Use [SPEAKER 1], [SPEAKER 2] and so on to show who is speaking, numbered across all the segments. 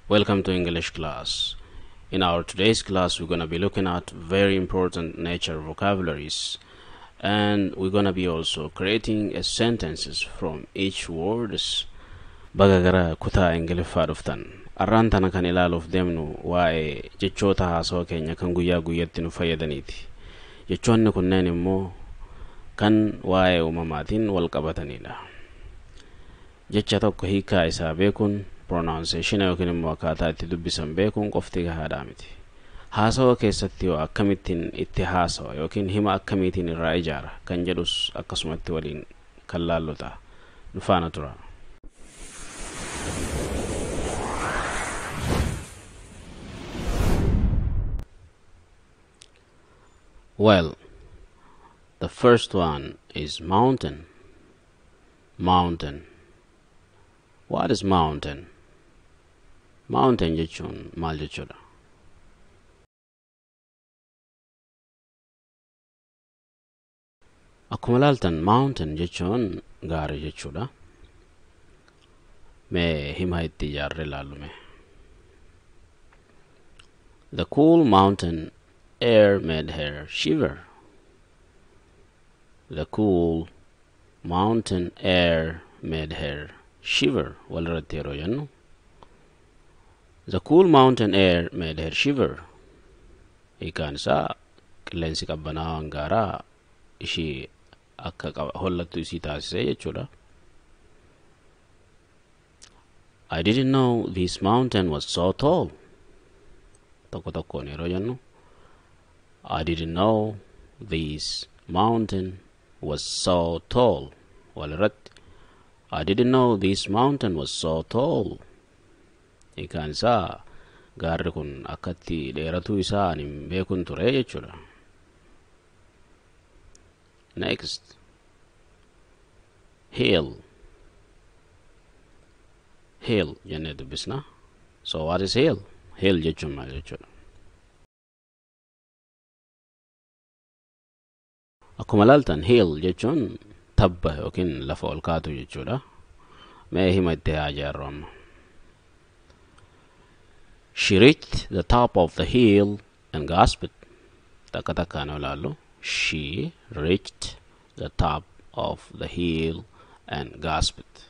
[SPEAKER 1] Welcome to English class. In our today's class, we're going to be looking at very important nature vocabularies, and we're going to be also creating a sentences from each words. Baga gara kutaa Ingiliffaa dhuftan. Arraan tana kan ilaaluuf deemnu waa'ee jechoota haasawaa keenya kan guyyaa guyyatti nu fayyadaniiti. Jechoonni kunneen immoo kan waa'ee uumamaatiin wal qabatanidha. Jecha tokko hiikaa isaa beekuun, pronunciation yookiin immoo akkaataa itti dubbisan beekuun qofti gahaadhaa miti. Haasawa keessatti yoo akkamittiin itti haasawa yookiin hima akkamiitiin irraa ijaara kan jedhus akkasumatti waliin kan laallu ta'a. Nu faana tura. Well, the first one is mountain. Mountain. What is mountain? Mountain jechuun maal jechuudha? Akkuma ilaaltan mountain jechuun gaara jechuudha. Mee hima itti ijaarree ilaallu mee. The cool mountain air made her shiver. The cool mountain air made her shiver. Walirratti yeroo jennu, the cool mountain air made her shiver. Hiikaan isaa qilleensi qabbanaawaan gaaraa ishii akka hollattu isii taasise jechuudha. I didn't know this mountain was so tall. Tokko tokkoon yeroo jennu, I didn't know this mountain was so tall. Walirratti, I didn't know this mountain was so tall. Hiikaan isaa gaarri kun akkatti dheeratuu isaa ani hin beekun ture jechuudha. Next, hill. Hill jennee dubbisna. So what is hill? Hill jechuun maal jechuudha? Akkuma ilaaltan hill jechuun tabba yookiin lafa ol kaatu jechuudha. Mee hima itti haa ijaarru amma. She reached the top of the hill and gasped. Takka takkaan yoo ilaallu, she reached the top of the hill and gasped.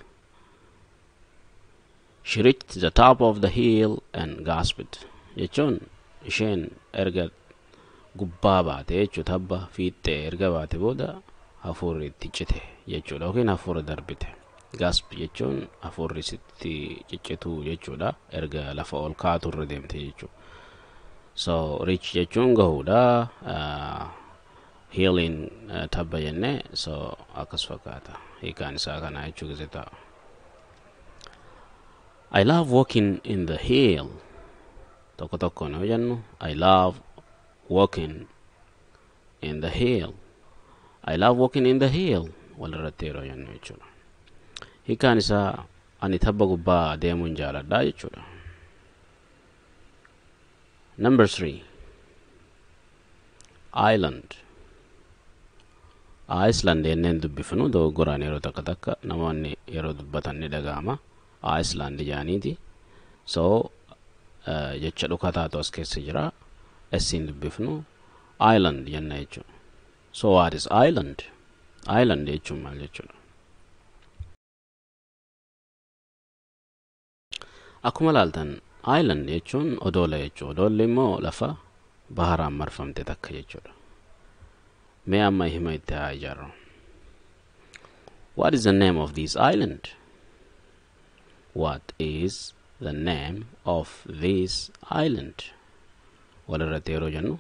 [SPEAKER 1] She reached the top of the hill and gasped. Jechuun isheen erga gubbaa baate jechuu, tabba fiixee erga baate booda hafuurri itti cite jechuudha yookiin hafuura darbite. Gasp jechuun hafuurri sitti ciccituu jechuudha, erga lafa ol kaatu irra deemte jechuudha. So reach jechuun gahuudha. Hilliin tabba jennee, so akkas fakkaata. Hiikaan isaa kana jechuu gise ta'a. I love walking in the hill. Tokko tokkoon yoo jennu, I love walking in the hill. I love walking in the hill. Walirratti yeroo jennu jechuudha. Hiikaan isaa ani tabba gubbaa deemuun jaaladha jechuudha. Number 3. Island. Iceland jenneen dubbifnu dogoggoraan yeroo takka takka namoonni yeroo dubbatan ni dhaga'ama. Iceland jaaniiti. So jecha dhukataatu as keessa jira. Esiin dubbifnu island jenna jechuudha. So what is island? Island jechuun maal jechuudha? Akkuma ilaaltan island jechuun odoola jechuudha. Odoolli immoo lafa baharaan marfamte takka jechuudha. Mee amma hima itti haa ijaarru. What is the name of this island? What is the name of this island? Walirratti yeroo jennu,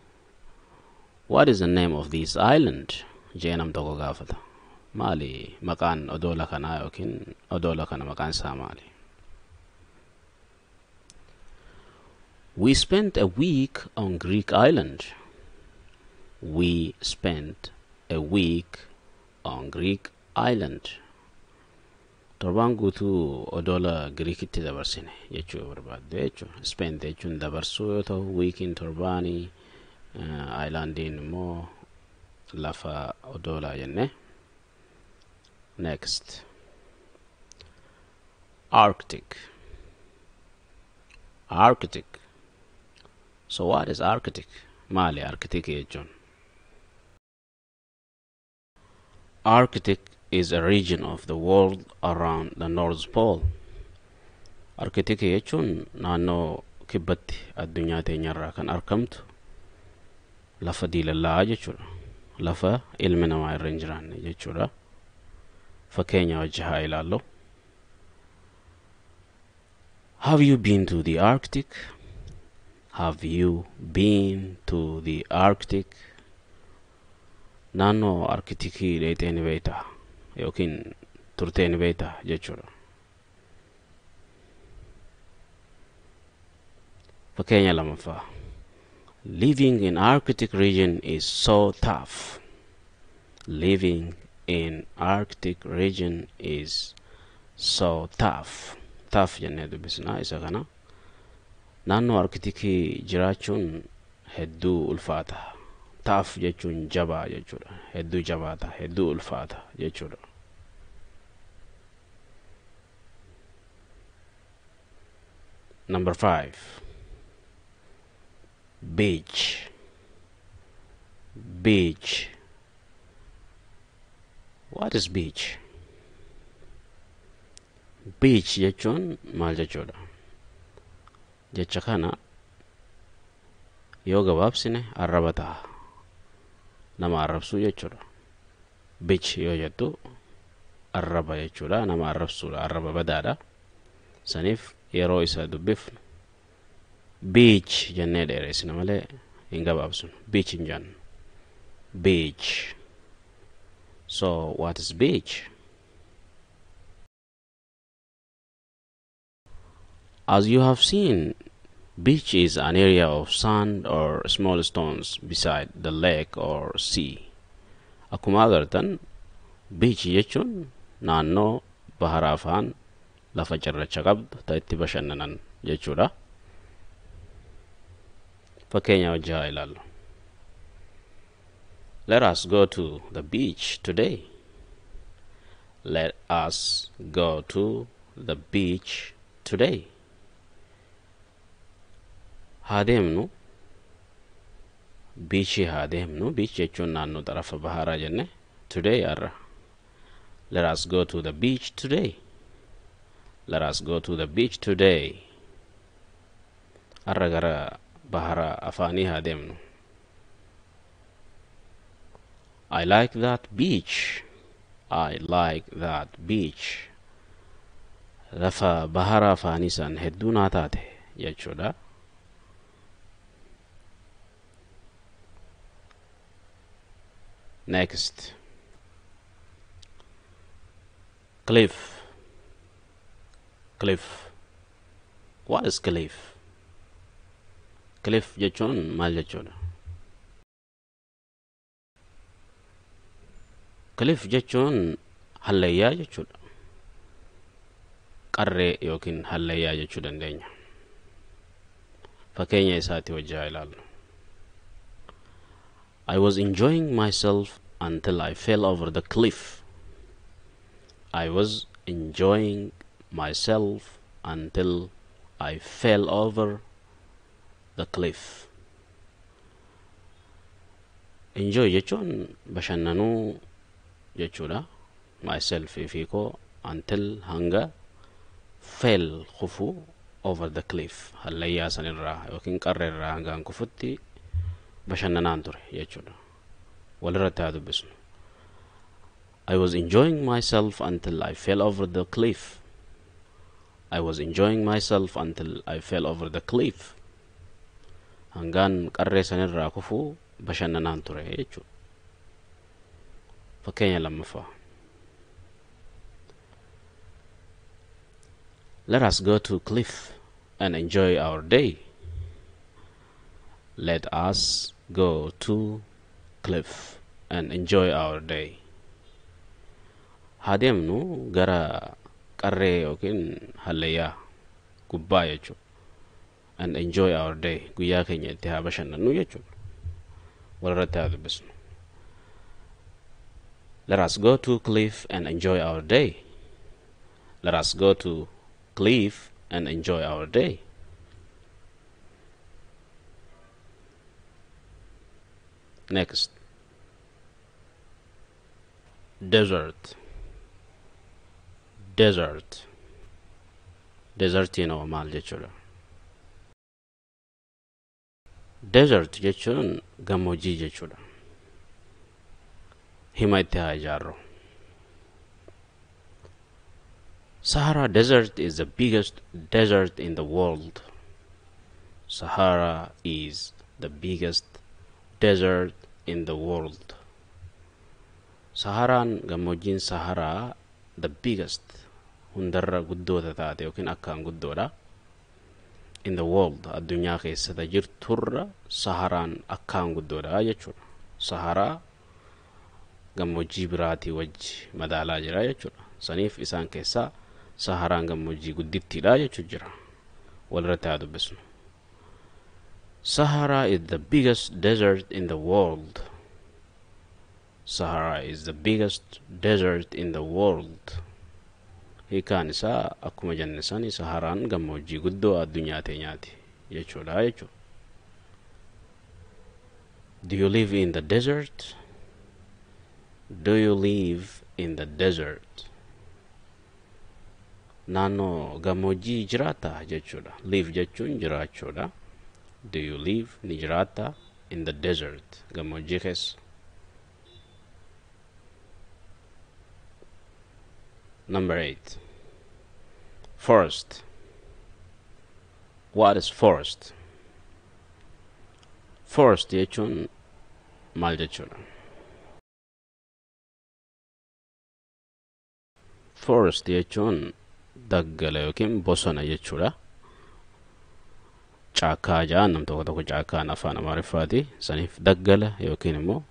[SPEAKER 1] what is the name of this island? Jee nam tokko gaafata. Maali maqaan odoola kanaa yookiin odoola kana maqaan isaa maali? We spent a week on Greek island. We spent a week on Greek island. Torbaan guutuu odoola Giriikitti dabarsine jechuu barbaadde jechuudha. Spent jechuun dabarsuu yoo ta'u, weekiin torbaanii, islandiin immoo lafa odoolaa jenne. Next. Arctic. Arctic. So what is Arctic? Maali Arctic jechuun? Arctic is a region of the world around the North Pole. Arctic jechuun naannoo kibbatti addunyaa teenyarraa kan argamtu lafa diilallaa jechuudha. Lafa ilmi namaa irra hin jiraanne jechuudha. Fakkeenya wajji haa ilaallu. Have you been to the Arctic? Have you been to the Arctic? Naannoo Arktikii dheeyxee ni beektaa yookiin turtee ni beektaa jechuudha. Fakkeenya lamaffaa. Living in Arctic region is so tough. Living in Arctic region is so tough. Tough jennee dubbisnaa isa kana. Naannoo Arktikii jiraachuun hedduu ulfaata. Tough jechuun jabaa jechuudha. Hedduu jabaata, hedduu ulfaata jechuudha. Number 5. Beach. Beach. What is beach? Beach jechuun maal jechuudha? Jecha kana yoo gabaabsine arraba ta'a. Nama arrabsuu jechuudha. Beach yoo jettu arraba jechuudha. Nama arrabsuudha. Arraba badaadha. Saniif yeroo isa dubbifnu beach jennee dheeresina malee hin gabaabsinu. Beach hin jennu. Beach. So what is beach? As you have seen, beach is an area of sand or small stones beside the lake or sea. Akkuma agartan beach jechuun naannoo bahara afaan lafa cirracha qabdu ta itti bashannanan jechuudha. Fakkeenya wajji haa ilaallu. Let us go to the beach today. Let us go to the beach today. Haa deemnu biichii haa deemnu. Beach jechuun naannoo xarafa baharaa jenne. Today har'a. Let us go to the beach today. Let us go to the beach today. Har'a gara bahara afaanii haa deemnu. I like that beach. I like that beach. Lafa bahara afaanii san hedduu naa taate jechuudha. Next. Cliff. Cliff. What is cliff? Cliff jechuun maal jechuudha? Cliff jechuun hallayyaa jechuudha. Qarree yookiin hallayyaa jechuu dandeenya. Fakkeenya isaatti wajji haa ilaallu. I was enjoying myself until I fell over the cliff. I was enjoying myself until I fell over the cliff. Enjoy jechuun bashannanuu jechuudha. Myself fi koo until hanga fell kufuu over the cliff. Hallayyaa sanirraa yookiin qarreerraa hangaan kufutti bashannanaan ture jechuudha. Walirratti haa dubbisnu. I was enjoying myself until I fell over the cliff. I was enjoying myself until I fell over the cliff. Hangaan qarree sanirraa kufuu bashannanaan ture jechuudha. Fakkeenya lammaffaa. Let us go to cliff and enjoy our day. Let us go to cliff and enjoy our day. Haa deemnu gara qarree yookiin hallayyaa gubbaa jechuudha. And enjoy our day. Guyyaa keenya itti haa bashannannu jechuudha. Walirratti haa dubbisnu. Let us go to cliff and enjoy our day. Let us go to cliff and enjoy our day. Next. Desert. Desert. Desertiin hoo maal jechuudha? Desert jechuun gammoojjii jechuudha. Hima itti haa ijaarru. Sahara Desert is the biggest desert in the world. Sahara is the biggest desert in the world. Saharaan, gammoojjiin Saharaa, the biggest hundarra guddoota taate yookiin akkaan guddoodha. In the world, addunyaa keessata jirturra Saharaan akkaan guddoodha jechuudha. Saharaa gammoojjii biraatii wajji madaalaa jira jechuudha. Saniif isaan keessaa Saharaan gammoojjii guddittiidha jechuu jira. Walirratti haa dubbisnu. Sahara is the biggest desert in the world. Sahara is the biggest desert in the world. Hiikaan isaa akkuma jenne sani Saharaan gammoojjii guddoo addunyaa teenyaati jechuudha jechuudha. Do you live in the desert? Do you live in the desert? Naannoo gammoojjii jiraatta jechuudha. Live jechuun jiraachuudha. Do you live, ni jiraatta, in the desert, gammoojjii keessa. Number 8. Forest. What is forest? Forest jechuun maal jechuudha? Forest jechuun daggala yookiin bosona jechuudha. Caakkaa ja'an nam tokko tokko caakkaan afaan Amaariffaati. Saniif daggala yookiin immoo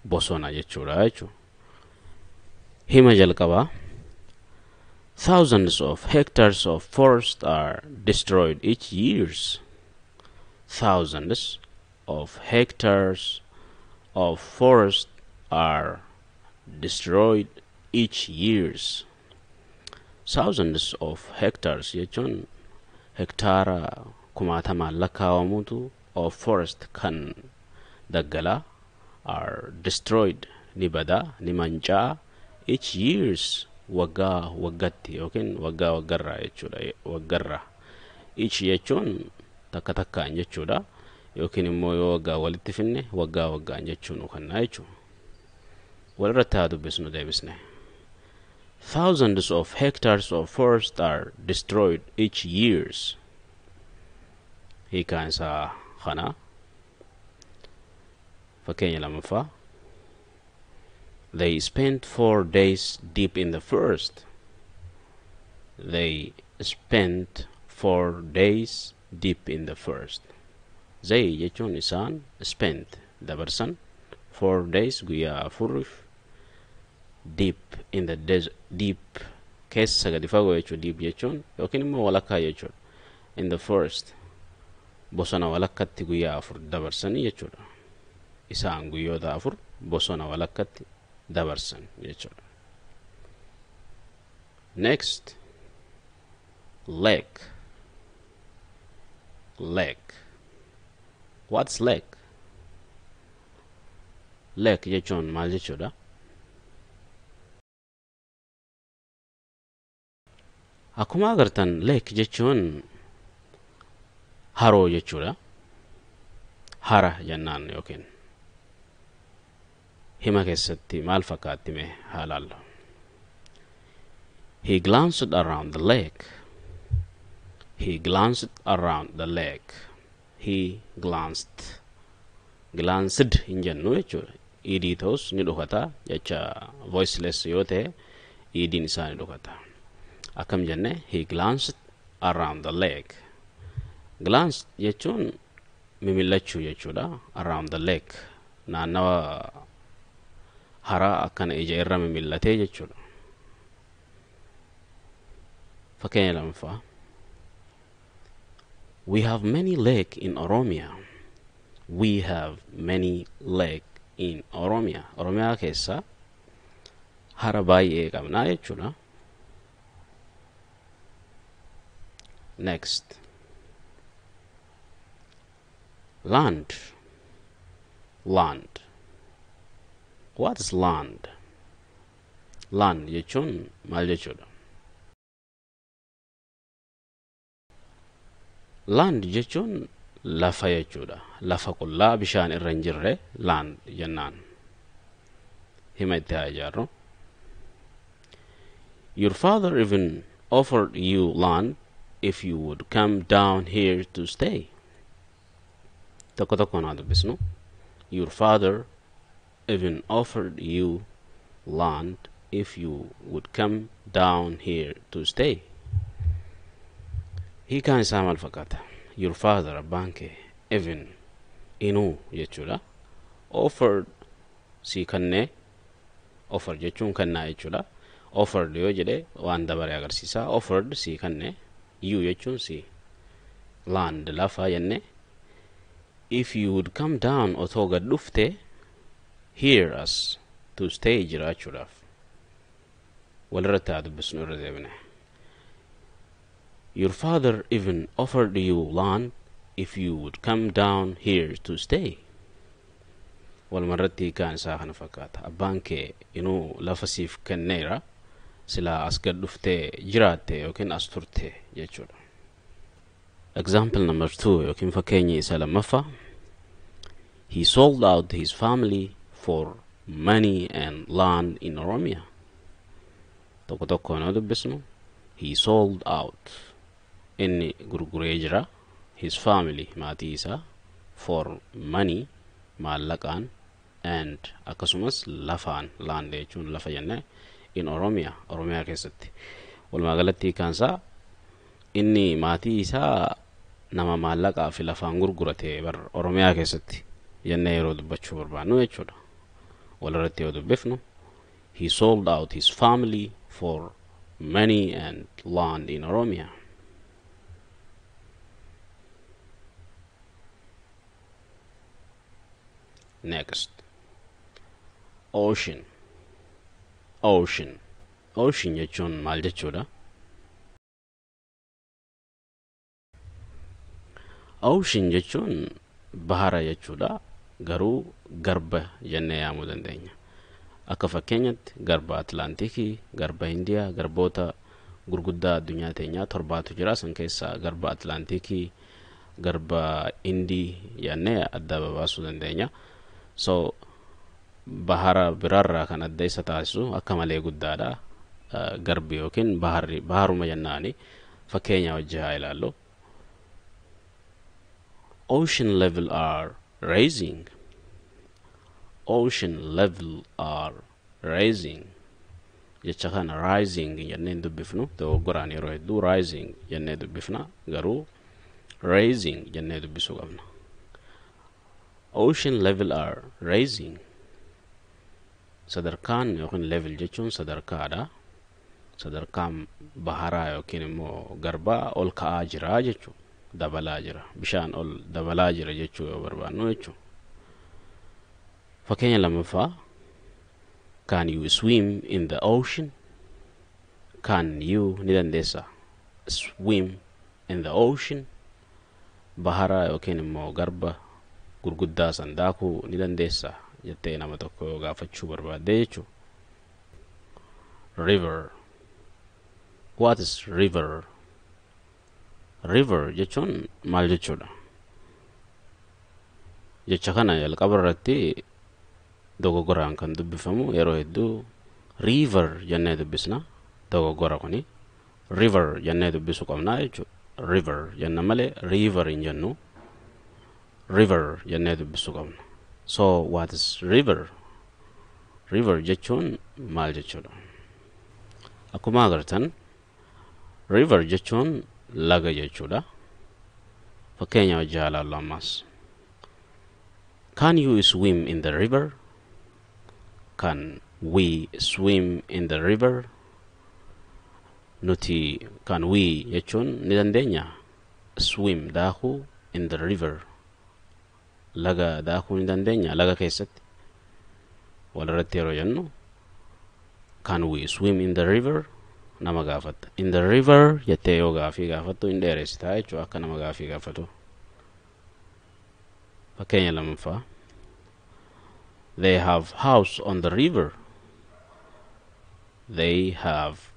[SPEAKER 1] bosona jechuudha jechuudha. Hima jalqabaa. Thousands of hectares of forest are destroyed each year. Thousands of hectares of forest are destroyed each year. Thousands of hectares jechuun hektaara kumaatamaan lakkaa'amutu of forest kan daggalaa are destroyed ni bada ni manca'a each years waggaa waggatti yookiin waggaa waggarraa jechuudha. Waggarraa each jechuun takka takkaan jechuudha yookiin immoo yoo waggaa walitti finne waggaa waggaan jechuu nu kennaa jechuudha. Walirratti haa dubbisnu deebisne. Thousands of hectares of forest are destroyed each years. Hiikaan isaa kana. Fakkeenya lammaffaa. They spent 4 days deep in the forest. They spent 4 days deep in the forest. They jechuun isaan, spent dabarsan, 4 days guyyaa afuriif, deep in the desert, deep keessa gadi fagoo jechuudha. Deep jechuun yookiin immoo walakkaa jechuudha. In the forest bosona walakkatti guyyaa afur dabarsanii jechuudha. Isaan guyyoota afur bosona walakkatti dabarsan jechuudha. Next, lake. Lake. What's lake? Lake jechuun maal jechuudha? Akkuma agartan lake jechuun haroo jechuudha. Hara jennaan yookiin hima keessatti maal fakkaatti mee haa ilaallu. He glanced around the lake. He glanced around the lake. He glanced. Glanced hin jennu jechuudha. Ed ta'us ni dhokata jecha voiceless yoo ta'e ed'n isaa ni dhokata. Akkam jenne he glanced around the lake. Glanced jechuun mimillachuu jechuudha. Around the lake naannawa haraa akkana ija irra mimillatee jechuudha. Fakkeenya lammaffaa. We have many lake in Oromia. We have many lake in Oromia. Oromiyaa keessa hara baay'ee qabnaa jechuudha. Next. Land. Land. What is land? Land jechuun maal jechuudha? Land jechuun lafa jechuudha. Lafa qullaa bishaan irra hin jirre land jennaan. Hima itti haa ijaarru. Your father even offered you land if you would come down here to stay. Tokko tokkoon haa dubbisnu. Your father even offered you land if you would come down here to stay. Hiikaan isaa maal fakkaata? Your father, abbaan kee, even inuu jechuudha. Offered sii kennee, offer jechuun kennaa jechuudha. Offered yoo jedhe waan dabare agarsiisa. Offered sii kenne, you jechuun si, land lafa jenne. If you would come down otoo gad dhufte, here as to stay jiraachuudhaaf. Walirratti haa dubbisnu irra deebine. Your father even offered you land if you would come down here to stay. Walumarratti hiikaan isaa kana fakkaata. Abbaan kee inuu lafa siif kenneera silaa as gad dhuftee jiraatte yookiin as turte jechuudha. Example number 2 yookiin fakkeenyi isa lammaffaa. He sold out his family for money and land in Oromia. Tokko tokkoon yoo dubbisnu, he sold out, inni gurguree jira, his family maatii isaa, for money maallaqaan, and akkasumas lafaan, land jechuun lafa jenne, in Oromia, Oromiyaa keessatti. Walumaa galatti hiikaan isaa inni maatii isaa nama maallaqaa fi lafaan gurgurate bar Oromiyaa keessatti jennee yeroo dubbachuu barbaannu jechuudha. Walirratti yoo dubbifnu, he sold out his family for money and land in Oromia. Next, ocean. Ocean. Ocean jechuun maal jechuudha? Ocean jechuun bahara jechuudha. Garuu garba jennee yaamuu dandeenya. Akka fakkeenyatti garba Atlaantikii, garba Hindiyaa, garboota gurguddaa addunyaa teenyaa torbaatu jira. San keessaa garba Atlaantikii, garba Hindii jennee adda babaasuu dandeenya. So bahara biraarraa kan adda isa taasisu akka malee guddaadha. Garbi yookiin baharri baharuma jennaani fakkeenya wajji haa ilaallu. Ocean level are rising. Ocean level are rising. Jecha kana rising jennee hin dubbifnu, dogoggoraan yeroo hedduu rising jennee dubbifna, garuu rising jennee dubbisuu qabna. Ocean level are rising. Sadarkaan yookiin level jechuun sadarkaadha. Sadarkaan baharaa yookiin immoo garbaa ol ka'aa jira jechuudha. Dabalaa jira. Bishaan ol dabalaa jira jechuu yoo barbaannu jechuudha. Fakkeenya lammaffaa, can you swim in the ocean? Can you ni dandeessa swim in the ocean? Bahara yookiin immoo garba gurguddaa san daakuu ni dandeessa jettee nama tokko yoo gaafachuu barbaadde jechuudha. River. What is river? River jechuun maal jechuudha? Jecha kana jalqaba irratti dogoggoraan kan dubbifamu yeroo hedduu river jennee dubbisna. Dogoggora kuni river jennee dubbisuu qabna jechuudha. River jenna malee river hin jennu. River jennee dubbisuu qabna. So what is river? River jechuun maal jechuudha? Akkuma agartan river jechuun laga jechuudha. Fakkeenya wajji haa ilaallu ammas. Can you swim in the river? Can we swim in the river? Nuti can we jechuun ni dandeenya. Swim daakuu, in the river laga daakuu ni dandeenya laga keessatti. Walirratti yeroo jennu can we swim in the river nama gaafatta. In the river jettee yoo gaafii gaafattu hin dheeressitaa jechuudha akka nama gaafii gaafatu. Fakkeenya lammaffaa, They have house on the river. They have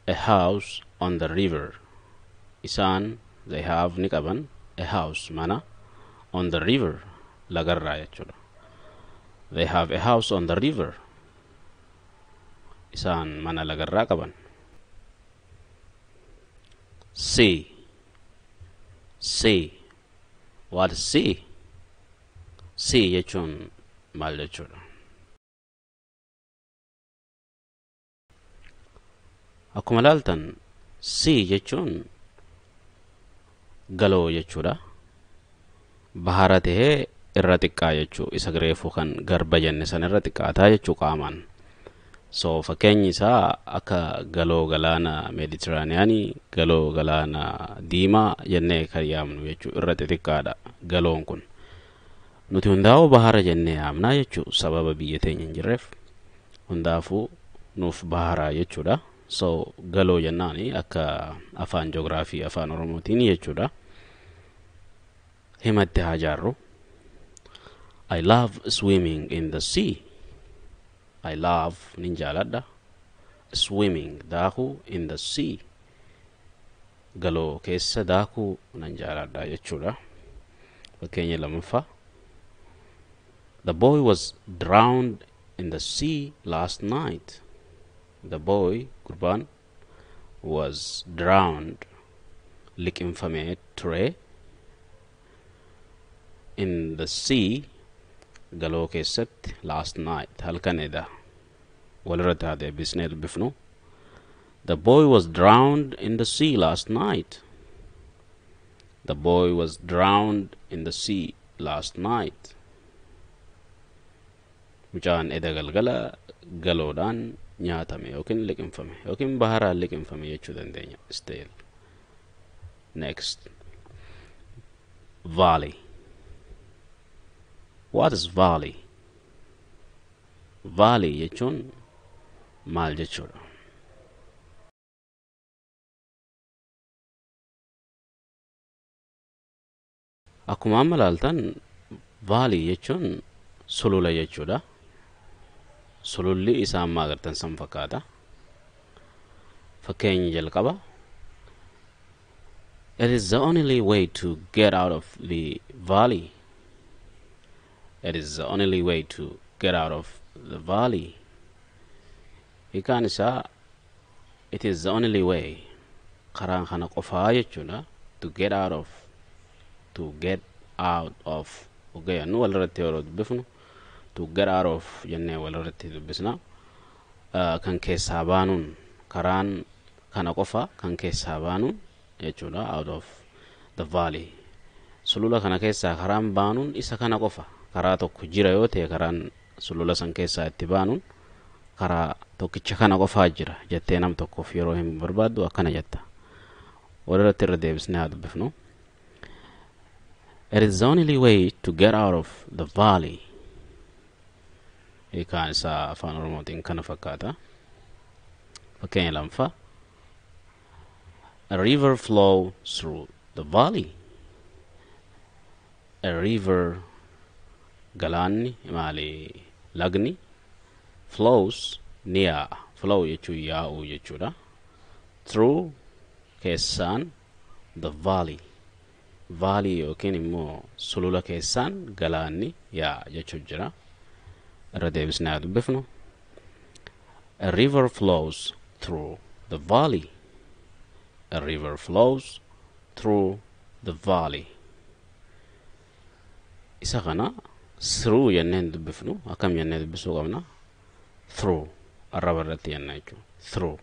[SPEAKER 1] a house on the river. Isaan, they have, ni qaban, a house, mana, on the river, lagarraa jechuudha. They have a house on the river. Isaan mana lagarraa qaban. Sea. Sea. What is sea? Sea jechuun maal jechuudha? Akkuma ilaaltan, sea jechuun galoo jechuudha. Bahara tahee irra xiqqaa jechuu, isa reefuu kan garba jenne san irra xiqqaataa jechuu qaamaan. So fakkeenyi isaa akka galoo galaana Meeditiraaniyaanii, galoo galaana Diimaa jennee kan yaamnu jechuu, irra xixiqqaadha galoon kun. Nuti hundaa'uu bahara jennee yaamnaa jechuu, sababa biyya teenya hin jirreef hundaafuu nuuf baharaa jechuudha. So galoo jennaani akka afaan joogiraafii afaan Oromootiin jechuudha. Himatti haa jaarru. I love swimming in the sea. I love, nin jaaladha, swimming, daakuu, in the sea, galoo keessa daakuu nan jaaladha jechuudha. Fakkeenya lammaffaa. The boy was drowned in the sea last night. The boy, gurbaan, was drowned, liqimfamee ture, in the sea, galoo keessatti, last night, halkan eda. Walirratti haa deebisnee dubbifnu. The boy was drowned in the sea last night. The boy was drowned in the sea last night. Mucaan eda galgala galoodhaan nyaatame yookiin liqimfame yookiin baharaan liqimfame jechuu dandeenya. Still. Next. Valley. What is valley? Valley jechuun maal jechuudha? Akkuma amma ilaaltan, valley jechuun sulula jechuudha. Sululli isaa amma agartan san fakkaata. Fakkeenyi jalqaba. It is the only way to get out of the valley. It is the only way to get out of the valley. Hiikaan isaa, it is the only way, karaan kana qofaa jechuudha, to get out of, to get out of okay, nu walirratti yeroo dubbifnu to get out of jennee walirratti dubbisna. Kan keessaa baanuun, karaan kana qofa kan keessaa baanuun jechuudha. Out of the valley, sulula kana keessaa karaan baanuun isa kana qofa. Karaa tokko jira yoo ta'e, karaan sulula san keessaa itti baanuun karaa tokkicha kana qofaa jira jettee nam tokkoof yeroo hin barbaaddu akkana jetta. Walirratti irra deebisnee haa dubbifnu. It is the only way to get out of the valley. Hiikaan isaa afaan Oromootiin kana fakkaata. Fakkeenya lammaffaa. A river flow through the valley. A river, galaanni maali, lagni, flows, ni yaa'a. Flow jechuun yaa'uu jechuudha. Through, keessaan, the valley. Valley yookiin immoo sulula keessaan galaanni yaa'a jechuu jira. Irra deebisnee haa dubbifnu. A river flows through the valley. A river flows through the valley. Isa kana through jennee hin dubbifnu. Akkam jennee dubbisuu qabna? Through, arraba irratti jenna jechuudha. Through.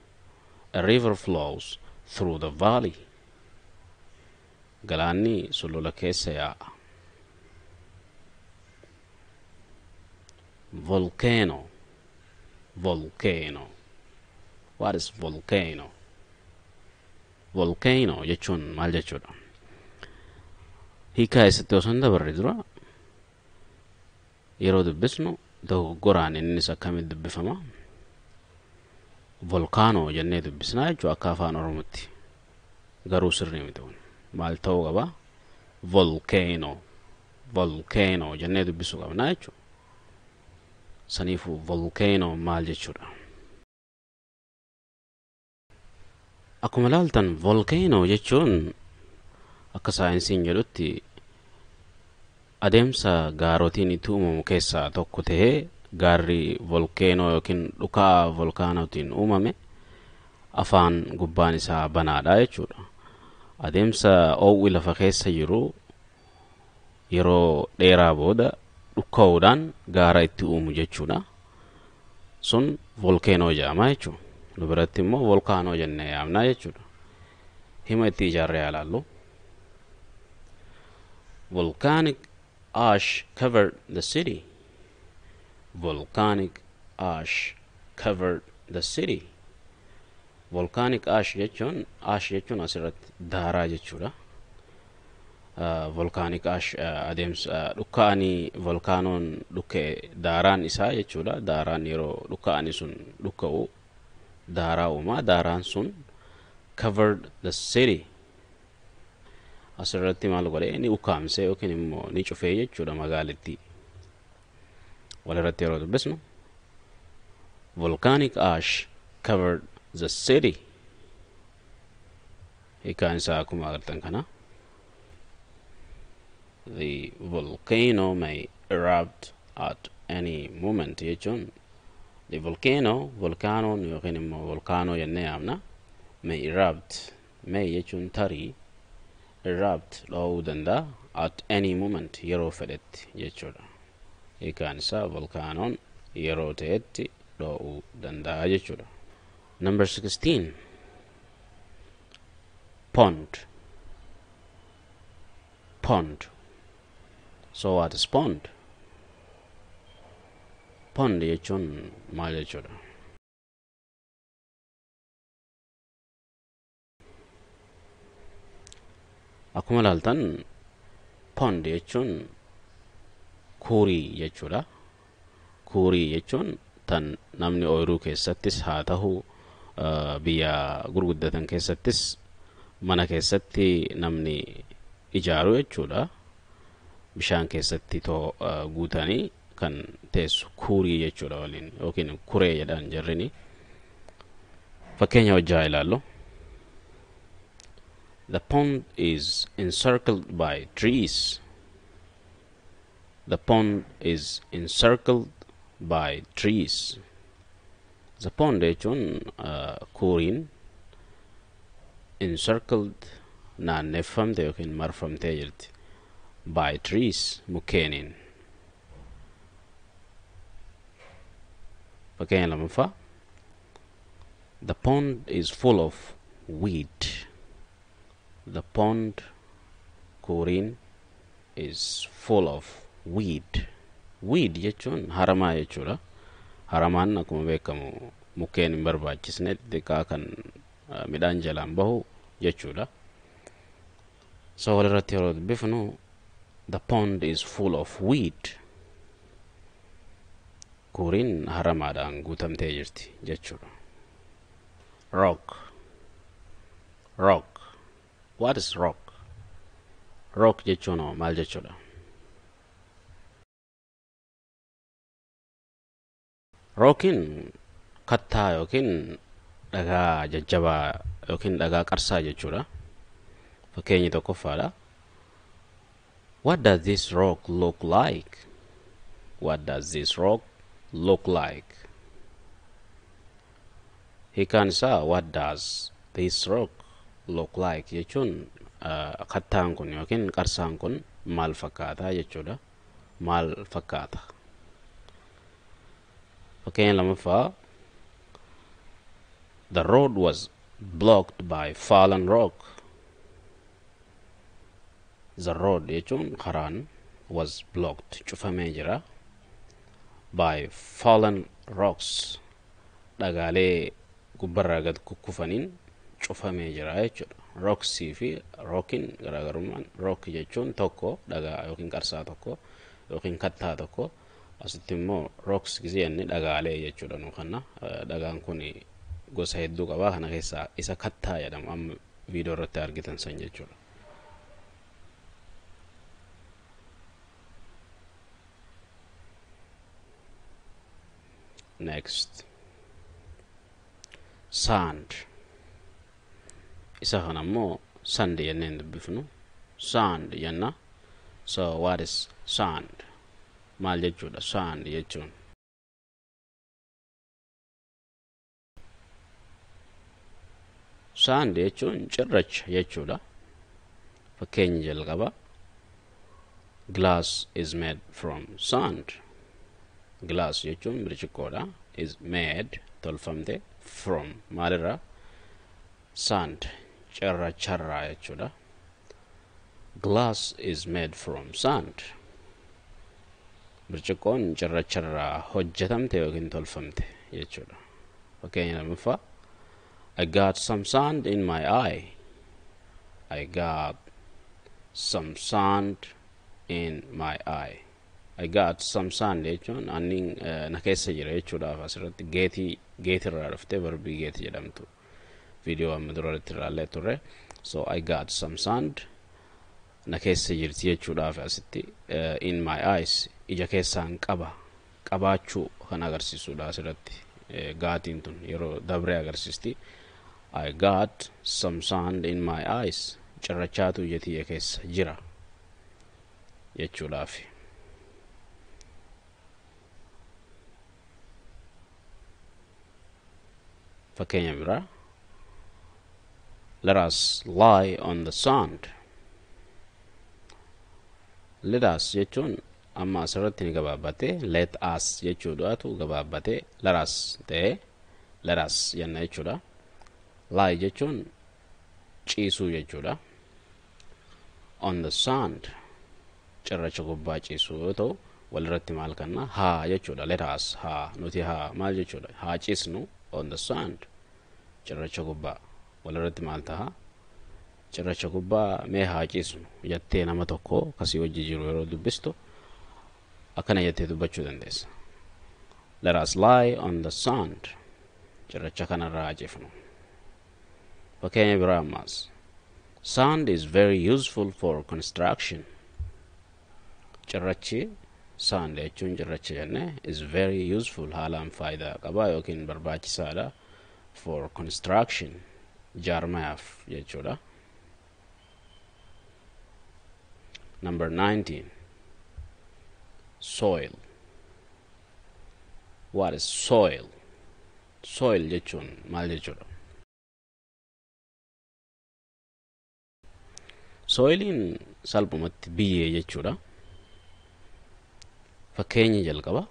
[SPEAKER 1] A river flows through the valley. Galaanni sulula keessa yaa'a. Volcano. Volcano. What is volcano? Volcano jechuun maal jechuudha? Hiikaa isatti osoo hin dabarre dura, yeroo dubbisnu dogoggoraan innis akkamitti dubbifama? Volcano jennee dubbisnaa jechuudha akka afaan Oromootti. Garuu sirrii miti kun. Maal ta'uu qaba? Volcano. Volcano jennee dubbisuu qabnaa jechuudha. Saniifuu volcano maal jechuudha? Akkuma ilaaltan volcano jechuun akka saayinsiin jedhutti adeemsa gaarotiin itti uumamu keessaa tokko ta'ee gaarri volcano yookiin dhukaa volkaanootiin uumame afaan gubbaan isaa banaadha jechuudha. Adeemsa oowwi lafa keessa jiru yeroo dheeraa booda dhukka'uudhaan gaara itti uumu jechuudha. Sun volcano jedhama jechuudha. Nu biratti immoo volkaanoo jennee yaamna jechuudha. Hima itti ijaarree ilaallu. Volcanic ash covered the city. Volcanic ash covered the city. Volcanic ash jechuun asirratti daaraa jechuudha. Volcanic ash adeemsa dhukka'anii volkaanoon dhukka'e daaraan isaa jechuudha. Daaraan yeroo dhukka'anii sun dhukka'u daaraa uumaa. Daaraan sun covered the city. Asirratti maal godhe ni ukkaamsee yookiin immoo ni cufee jechuudha magaalittii. Walirratti yeroo dubbisnu volcanic ash covered the city. Hiikaan isaa akkuma agartan kana. The volcano may erupt at any moment jechuun the volcano, volcanoon yookiin immoo volkaanoo jennee yaamna, may erupt, may jechuun tarii, erupt dho'uu danda'a at any moment yeroo fedhetti jechuudha. Hiikaan isaa volkaanoon yeroo ta'etti dho'uu danda'a jechuudha. Number 16, pond. Pond. So what is pond? Pond jechuun maal jechuudha? Akkuma ilaaltan pond jechuun kuurii jechuudha. Kuurii jechuun tan namni ooyiruu keessattis haa ta'u biyya gurguddatan keessattis mana keessatti namni ijaaru jechuudha. Bishaan keessatti guutanii kan teessu kuurii jechuudha waliin yookiin kuree jedhan jarrini. Fakkeenya hojjaa ilaallu. The pond is encircled by trees. The pond is encircled by trees. The pond jechuun kuuriin encircled naanneffamte yookiin marfamtee jirti. By trees mukkeeniin. Fakkeenya lammaffaa. The pond is full of weed. The pond kuuriin is full of weed. Weed jechuun haramaa jechuudha. Haramaan akkuma beekamu mukkeen hin barbaachisne xixiqqaa kan midhaan jalaan bahu jechuudha. So walirratti yeroo dubbifnu the pond is full of weed. Kuuriin haramaadhaan guutamtee jirti jechuudha. Rock. Rock. What is rock? Rock jechuun maal jechuudha? Rockiin kattaa yookiin dhagaa jajjabaa yookiin dhagaa qarsaa jechuudha. Fakkeenyi tokkoffaadha. What does this rock look like? What does this rock look like? Hiikaan isaa what does this rock look like jechuun kattaan kun yookiin qarsaan kun maal fakkaata jechuudha. Maal fakkaata? Fakkeenya lammaffaa. The road was blocked by fallen rock. The road jechuun karaan was blocked cufamee jira by fallen rocks dhagaalee gubbarraa gad kukkufaniin cufamee jira jechuudha. Rocksii fi rockiin garaagarummaan rock jechuun tokko dhagaa yookiin qarsaa tokko yookiin kattaa tokko, asitti immoo rocks gisee inni dhagaalee jechuudha. Nu kana dhagaan kun gosa hedduu qaba, kana keessaa isa kattaa jedhamu amma viidiyoo irratti argitan san jechuudha. Next, sand. Isa kana immoo sand jennee hin dubbifnu, sand jenna. So what is sand? Maal jechuudha sand jechuun? Sand jechuun cirracha jechuudha. Fakkeenya jalqaba, glass is made from sand. Glass jechuun birciqqoodha. Is made tolfamte, from maalirraa? Sand, cirracharraa jechuudha. Glass is made from sand. Birciqqoon cirracharraa hojjetamte yookiin tolfamte jechuudha. Fakkeenya lammaffaa, I got some sand in my eye. I got some sand in my eye. I got some sand jechuun anniin na keessa jira jechuudhaaf. Asirratti geetii, geetirraa dhuftee verbii get jedhamtu viidiyoo amma duratti ilaallee turre. So I got some sand na keessa jirti jechuudhaaf asitti in my eyes ija keessaan qaba, qabaachuu kan agarsiisudha asirratti. Gotiin tun yeroo dabree agarsiisti. I got some sand in my eyes, cirrachaatu ija tiyya keessa jira jechuudhaaf. Fakkeenya biraa, let us lie on the sand. Let us jechuun amma asirratti ni gabaabbate, let us jechuudhaatu gabaabbate let us ta'e, let us jenna jechuudha. Lie jechuun ciisuu jechuudha. On the sand cirracha gubbaa ciisuu yoo ta'u, walirratti maal kanna? Haa jechuudha. Let us, haa nuti, haa maal jechuudha? Haa ciisnu. On the sand, cirracha gubbaa, walirratti maal taha? Cirracha gubbaa mee haa ciisnu jettee nama tokko kasii wajji jiru yeroo dubbistu akkana jettee dubbachuu dandeessa: let us lie on the sand, cirracha kanarraa haa ciifnu. Fakkeenya biraa ammaas, sand is very useful for construction. Cirrachi, sand jechuun cirracha jenne, is very useful haalaan faayidaa qaba yookiin barbaachisaadha, for construction jaarmayaaf jechuudha. Number 19, soil. What is soil? Soil jechuun maal jechuudha? Soiliin salphumatti biyyee jechuudha. Fakkeenya jalqaba,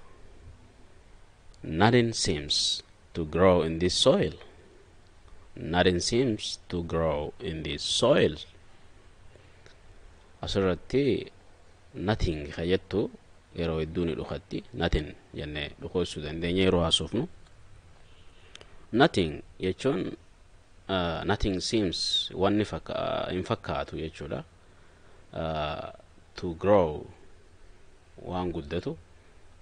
[SPEAKER 1] nothing seems to grow in this soil. Nothing seems to grow in this soil. Asirratti nothing ka jettu yeroo hedduu ni dhukatti, nothing jennee dhukoosuu dandeenya yeroo haasofnu. Nothing jechuun nothing seems wanni hin fakkaatu jechuudha. To grow waan guddatu,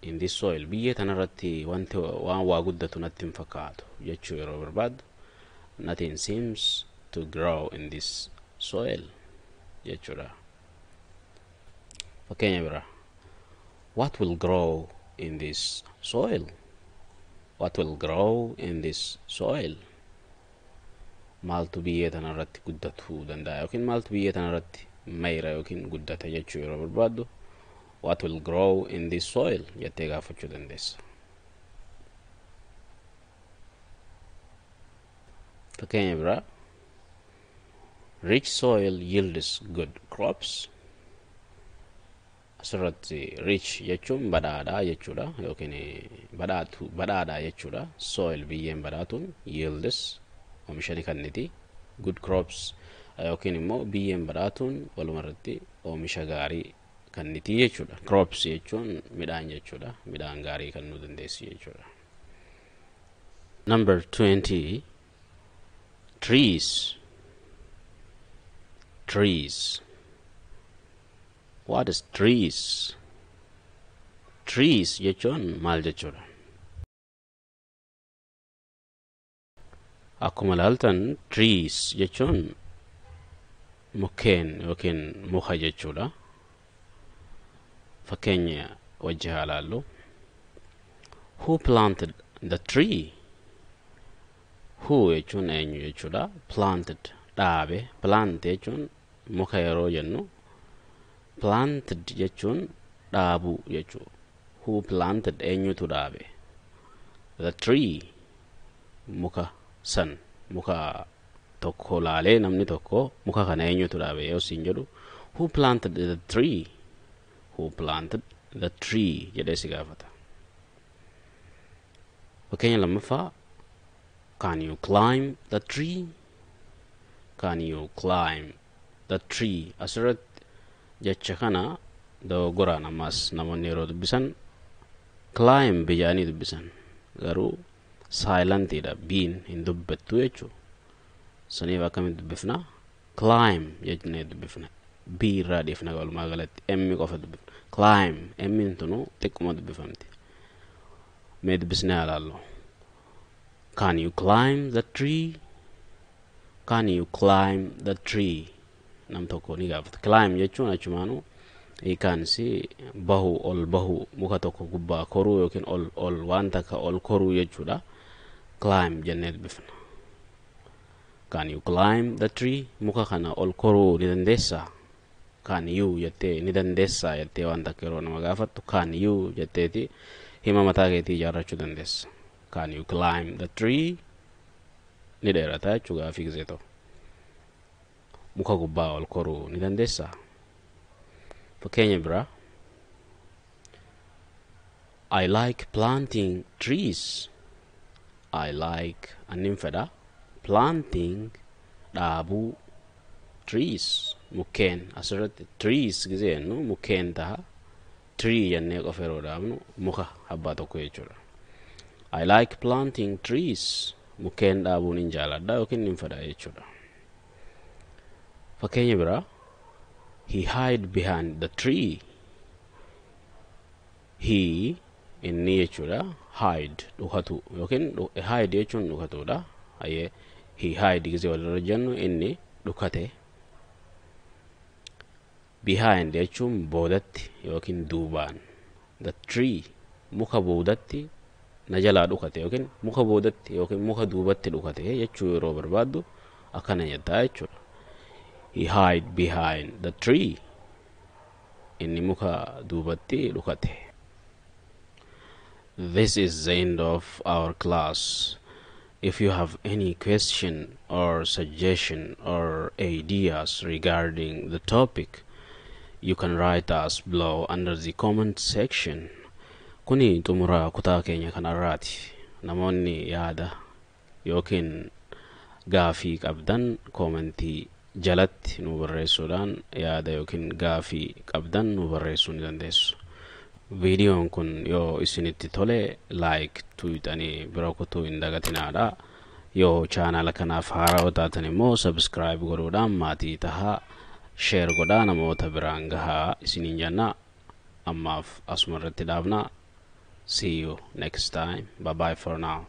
[SPEAKER 1] in this soil biyyee tanarratti wanti waan waa guddatu natti hin fakkaatu jechuu yeroo barbaaddu, nothing seems to grow in this soil jechuudha. Fakkeenya biraa, what will grow in this soil? What will grow in this soil? Maaltu biyyee tanarratti guddatuu danda'a yookiin maaltu biyyee tanarratti mayra yookiin guddata jechuu yeroo barbaaddu, what will grow in this soil jettee gaafachuu dandeessa. Fakkeenya biraa, rich soil yields good crops. Asirratti rich jechuun badhaadhaa jechuudha yookiin badhaatu, badhaadhaa jechuudha. Soil biyyeen badhaatuun, yields oomisha ni kenniti, good crops yookiin immoo biyyeen badhaatuun walumarratti oomisha gaarii kenniti jechuudha. Crops jechuun midhaan jechuudha, midhaan gaarii kennuu dandeessi jechuudha. Number 20, trees. Trees. What is trees? Trees jechuun maal jechuudha? Akkuma ilaaltan trees jechuun mukkeen yookiin muka jechuudha. Fakkeenya wajji haa ilaallu. Who planted The tree? Who jechuun eenyu jechuudha. Planted, dhaabe. Plant jechuun muka yeroo jennu, planted jechuun dhaabuu jechuu. Who planted, eenyutu dhaabe? The tree, muka san. Muka tokko laalee namni tokko muka kana eenyutu dhaabe yoo siin jedhu, "Who planted the tree?" "Who planted the tree?" jedhee si gaafata. Fakkeenya lammaffaa: Can you climb the tree? Can you climb the tree? Asirratti jecha kana dogoggoraan ammas namoonni yeroo dubbisan climb jedhanii dubbisan, garuu silentiidha, biin hin dubbattu jechuu. Saniif akkamitti dubbifna? Climb jennee dubbifna. B irraa dhiifna. Walumaa galatti m qofa dubbifna. Climb, m'n tunu xiqquma dubbifamti. Mee dubbisnee ilaallu. Can you climb the tree? Can you climb the tree? Nam tokko ni gaafata. Climb jechuun achumaanu hiikaansi bahu, ol bahu, muka tokko gubbaa koruu yookiin ol ol waan takka ol koruu jechuudha. Climb jennee dubbifna. Can you climb the tree? Muka kana ol koruu ni dandeessaa? Can you jettee, ni dandeessaa jettee waan takka yeroo nama gaafattu, can you jetteeti hima mataa keetii ijaarrachuu dandeessa. Can you climb the tree? Ni dheerata jechuu gaafii gisee ta'u. Muka gubbaa ol koruu ni dandeessaa? Fakkeenya biraa: I like planting trees. I like, anin fedha, planting, dhaabuu, trees, mukkeen. Asirratti trees gisee jennu mukkeen taha. Tree jennee qofa yeroo dhaabnu muka abbaa tokko jechuudha. I like planting trees, mukkeen dhaabuun hin jaaladha yookiin hin fedha jechuudha. Fakkeenya biraa: He hide behind the tree. He, inni jechuudha, hide, dhukatu yookiin hide jechuun dhukatuudha. Hayyee, he hide gisee walirra jennu inni dhukate. Behind jechuun boodatti yookiin duubaan. The tree, muka boodatti na jalaa dhukate yookiin muka boodatti yookiin muka duubatti dhukate jechuu yeroo barbaaddu akkana jettaa jechuudha. He hide behind the tree, inni muka duubatti dhukate. This is the end of our class. If you have any question or suggestion or ideas regarding the topic, you can write us below under the comment section. Kuni xumura kutaa keenya kanarraati. Namoonni yaada yookiin gaafii qabdan koomentii jalatti nu barreessuudhaan yaada yookiin gaafii qabdan nu barreessuu ni dandeessu. Viidiyoon kun yoo isinitti tole like tuuxanii bira kutuu hin dagatinaadha. Yoo chaanala kanaaf haarawaa taatan immoo subscribe godhuudhaan maatii tahaa, share godhaa, namoota biraan gahaa isiniin jenna. Ammaaf asuma irratti dhaabna. See you next time. Bye bye for now.